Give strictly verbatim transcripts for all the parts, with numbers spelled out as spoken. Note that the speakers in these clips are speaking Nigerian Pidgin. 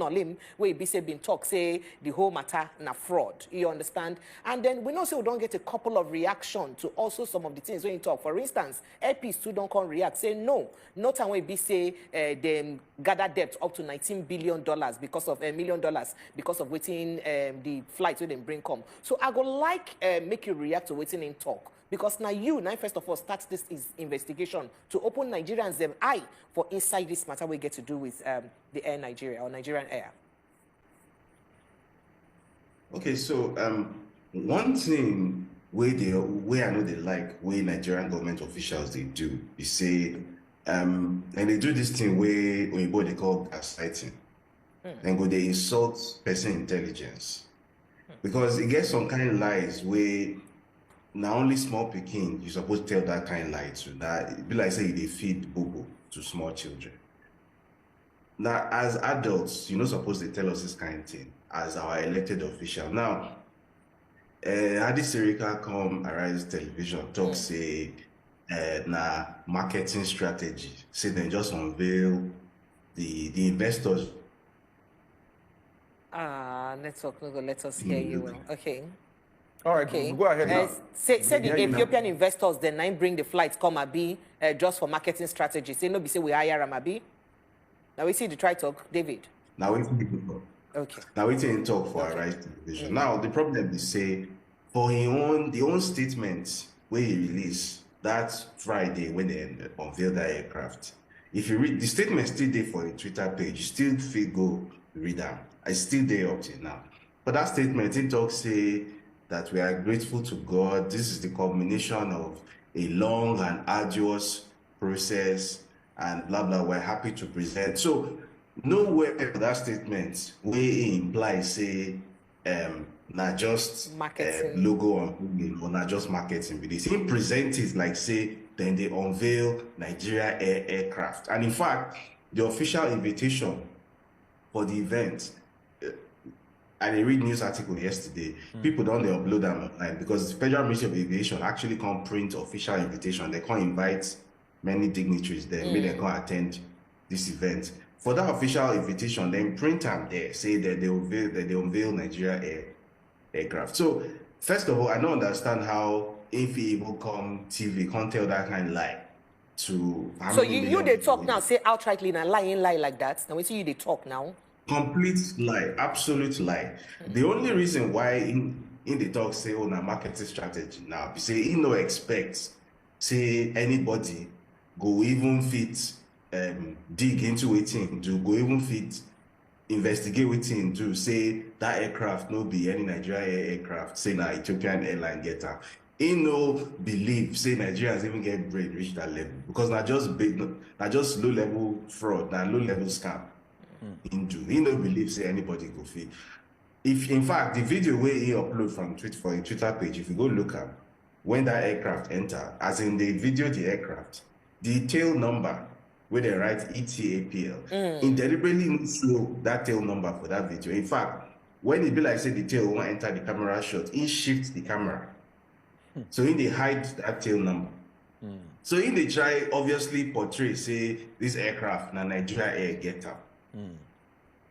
Olim, wey be say bin talk say the whole matter na fraud. You understand? And then we know say we don get a couple of reaction to also some of the things wey he talk. For instance, Air Peace too don come react say no, no time wey be say uh, dem gather debt up to nineteen billion dollars because of a uh, million dollars because of wetin um, the flight wey dem bring come. So I go like uh, make you react to wetin he talk, because na you na first of all start this is investigation to open Nigerians dem eye for inside this matter wey get to do with um, the Air Nigeria or Nigerian Air. Okay, so um, one thing wey dey wey I no dey like wey Nigerian government officials dey do be say um, dem dey do this thing wey oyibo dey call gaslighting. Dem go dey insult person intelligence, because e get some kind lies wey na only small pikin you suppose tell that kind lie to. Na e be like say you dey feed bobo to small children. Na as adults you no suppose dey tell us this kind thing as our elected official. Now, uh, Adi Sirika come Arise Television talk say uh, na marketing strategy, say dem just unveil the the investors. Ah, network no go let us hear you well. Okay. All right, Okay. go ahead Uh, now. say say the Yeah, you know. Ethiopian investors dem na bring the flights come abi uh, just for marketing strategy. Say no be say we hire am abi. Now we see the try talk, David. Na wetin people talk. Okay. Na wetin he talk for Arise Television. Now the problem be say for him own the own statement wey he release that Friday when they unveil that aircraft. If you read the statement, still dey for the Twitter page. You still fit go read am. I still dey up till now. But that statement, he talk say that we are grateful to God. This is the culmination of a long and arduous process, and blah blah. We're happy to present. So nowhere for that statement wey he imply say um, na just Marketing. Uh, logo on or na just marketing. But he present it like say then they unveil Nigeria air aircraft, and in fact, the official invitation for the event. Uh, I dey read news article yesterday. People don dey upload am online because the Federal Ministry of Aviation actually come print official invitation. They come invite many dignitaries there, make dem come attend this event. For that official invitation, dem print am there, say that they unveil that they unveil Nigeria air aircraft. So first of all, I don't understand how if he even come T V, can't tell that kind lie to. So you you dey talk now say outrightly na lying lie like that. Now we see you dey talk now. Complete lie, absolute lie. The only reason why in in the talk say on a marketing strategy now be say he no expect say anybody go even fit um, dig into wetin do go even fit investigate wetin do say that aircraft no be any Nigeria air aircraft, say na Ethiopian airline get am. He no believe say Nigerians even get brain reach that level because na just big, na just low level fraud, na low level scam. He do. He no believe say anybody go fit. If in fact the video wey he upload from Twitter for his Twitter page, if you go look am, when that aircraft enter, as in they video the aircraft, the tail number wey they write E T A P L, he deliberately no show that tail number for that video. In fact, when e be like say the tail wan enter the camera shot, he shift the camera. So he dey hide that tail number. So he dey try obviously portray say this aircraft na Nigeria Air get am.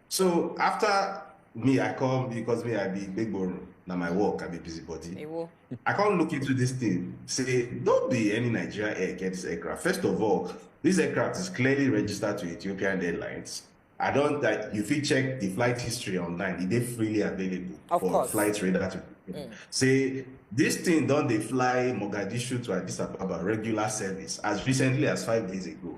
So after me, I come because me I be big boro, na my work, I be busybody. Ewo. I can't look into this thing. Say don't be any Nigeria Air get this aircraft. First of all, this aircraft is clearly registered to Ethiopian Airlines. I don't that you fit check the flight history online. It is freely available Of for course. Flight Radar to say this thing don dey fly Mogadishu to Addis Ababa regular service as recently as five days ago.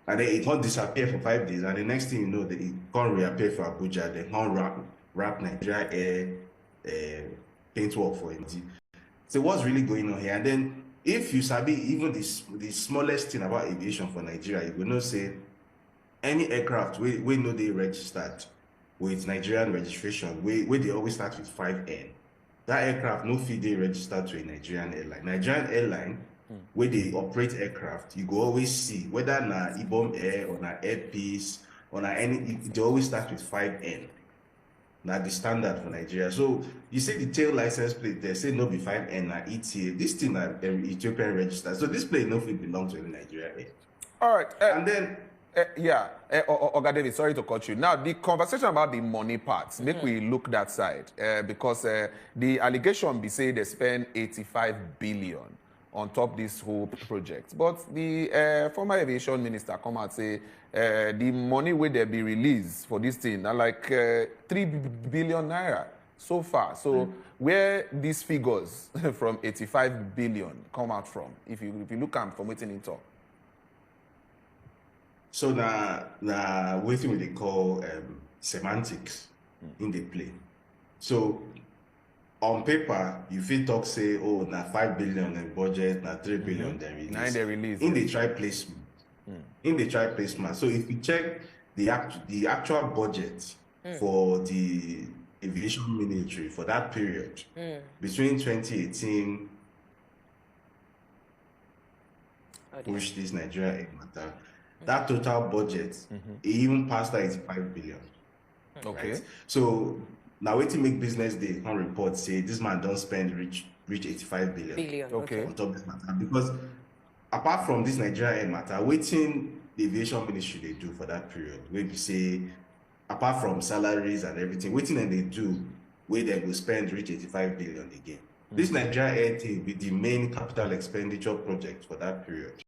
And then it can't disappear for five days. And the next thing you know, they, it can't reappear for Abuja. They can't wrap, wrap Nigeria Air uh, paintwork for him. So what's really going on here? And then if you sabi even the, s- the smallest thing about aviation for Nigeria, you will know say any aircraft wey wey no dey registered with Nigerian registration, wey wey dey always start with five N, that aircraft no fit dey registered to a Nigerian airline. Nigerian airline wey dey operate aircraft, you go always see whether na Ibom Air or na Air Peace or na any, e dey always start with five N. Na the standard for Nigeria. So you see the tail license plate there, say no be five N, na E T A. This thing na um, Ethiopian register. So this plane no fit belong to any Nigeria air. All right. Uh, And then Uh, yeah, uh, Oga David, sorry to cut you. Now, the conversation about the money part, make we look that side uh, because uh, the allegation be say they spend eighty-five billion on top this whole project. But the uh, former aviation minister come out say uh, the money wey dey be released for this thing na like uh, three billion naira so far. So where these figures from eighty-five billion come out from? If you if you look am from wetin he talk. So na na wetin we dey call um, semantics in the play. So on paper, you fit talk say, oh, na five billion in budget, na three billion dem release. Na im dey release. In the try placement. In the try placement. So if you check the act the actual budget for the aviation ministry for that period between twenty eighteen Okay. push this Nigeria Air matter, that total budget e even pass that eighty-five billion. Okay. Right? So now wetin make Business Day come report say this man don spend reach reach eighty-five billion Billion. Okay. On top of this matter because apart from this Nigeria Air matter, wetin the aviation ministry dey do for that period wey be say apart from salaries and everything, wetin dem dey do wey dem go spend reach eighty-five billion again? This Nigeria Air thing be the main capital expenditure project for that period.